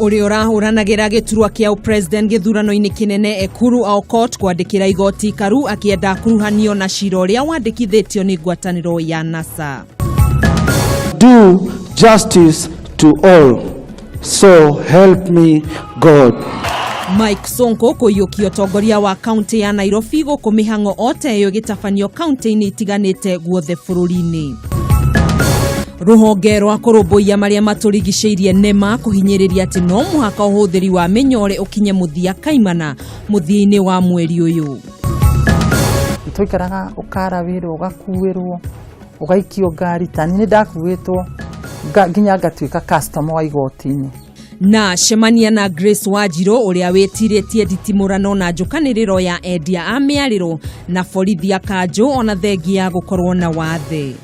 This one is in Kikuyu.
Ũrĩa ũrahũranagĩra gĩturwa kĩa ũpresident gĩthurano-inĩ kĩnene Ekuru Aukot kwandĩkĩra igoti karu akĩenda akuruhanio na cira ũrĩa wandĩkithĩtio nĩ ngwatanĩro ya NASA. Do justice to all. So help me God. Mike Sonko kũiyũkia ũtongoria wa kaunti ya Nairobi gũkũ mĩhang'o o ta ĩyo ĩgĩtabanio kaunti-inĩ itiganĩte guothe bũrũri-inĩ. Rũhonge rwa kũrũmbũiya marĩa matũrigicĩirie NEMA kũhinyĩrĩria atĩ no mũhaka ũhũthĩri wa mĩnyore ũkinye mũthia kaimana mũthia-inĩ wa mweri ũyũ. Twaikaraga ũkara wĩra ũgakuĩrwo ũgaikio ngari tani nĩ ndakuĩtwo nginya ngatuĩka customer wa igoti-inĩ. Na cemania na Grace Wanjirũ ũrĩa wĩtirĩtie nditimũrano na njũkanĩrĩro ya endia a mĩarĩro na borithi a kanjũ ona thengia ya gũkorwo na wathe.